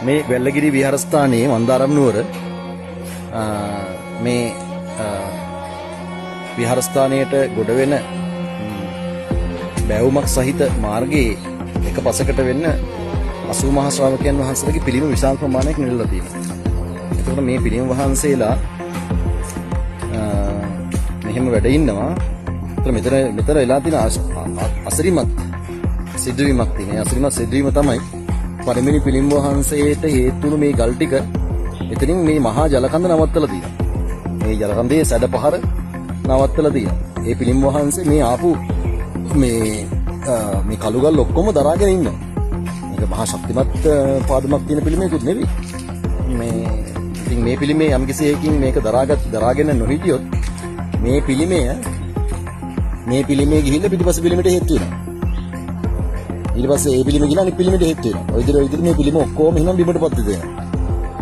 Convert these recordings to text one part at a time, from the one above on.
මේ වැල්ලගිරි විහාරස්ථානයේ මන්දාරම් නුවර මේ විහාරස්ථානයට ගොඩ වෙන බැවුමක් සහිත මාර්ගයේ එක පසකට වෙන්න 80 මහා ශ්‍රාවකයන් වහන්සේලාගේ පිළිම විශාල ප්‍රමාණයක් නිරලා තියෙනවා. එතකොට මේ පිළිම වහන්සේලා මෙහෙම වැඩ ඉන්නවා. එතන මෙතන මෙතන වෙලා තියෙන අසිරිමත් සිදුවීමක් තියෙනවා. ඒ අසිරිමත් සිදුවීම තමයි පළවෙනි පිළිම වහන්සේට හේතු වුණු මේ ගල් ටික එතනින් මේ මහා ජලකඳ නවත්තලා තියෙනවා. මේ ජලකඳේ සැඩ පහර නවත්තලා තියෙනවා. ඒ පිළිම වහන්සේ මේ ආපු මේ මේ කළු ගල් ඔක්කොම දරාගෙන ඉන්නවා. මේක මහා ශක්තිමත් පාදමක් තියෙන පිළිමයකුත් නෙවෙයි. මේ ඉතින් මේ පිළිමේ යම්කිසි හේකින් මේක දරාගෙන නොහිටියොත් මේ පිළිමේ ගිහිල්ලා පිටිපස්ස පිළිමෙට හේතු වෙනවා. ඊට පස්සේ ඒ පිළිමේ ගිහලා අනිත් පිළිමෙට හේතු වෙනවා. ඔය විදිහට ඔය විදිහට මේ පිළිම ඔක්කොම එහෙනම් බිමට පත් වෙනවා.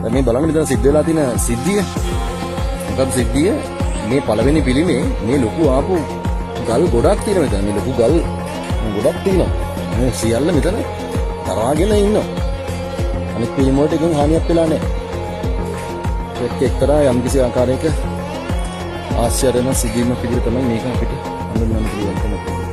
දැන් මේ බලන්න මෙතන සිද්ධ වෙලා තියෙන සිද්ධිය. මොකක්ද සිද්ධිය? මේ පළවෙනි පිළිමේ මේ ලොකු ආපු ගල් ගොඩක් තියෙනවා මෙතන. මේ ලොකු ගල් ගොඩක් තියෙනවා. මේ සියල්ල මෙතන දරාගෙන ඉන්නවා. අනිත් පිළිම වලට එකෙන් හානියක් වෙලා නැහැ. ඒක එක්තරා යම්කිසි ආකාරයක ආශ්චර්යමත් සිදුවීමක් විදිහට තමයි මේක අපිට හඳුන්වන්න පුළුවන්කම තියෙන්නේ.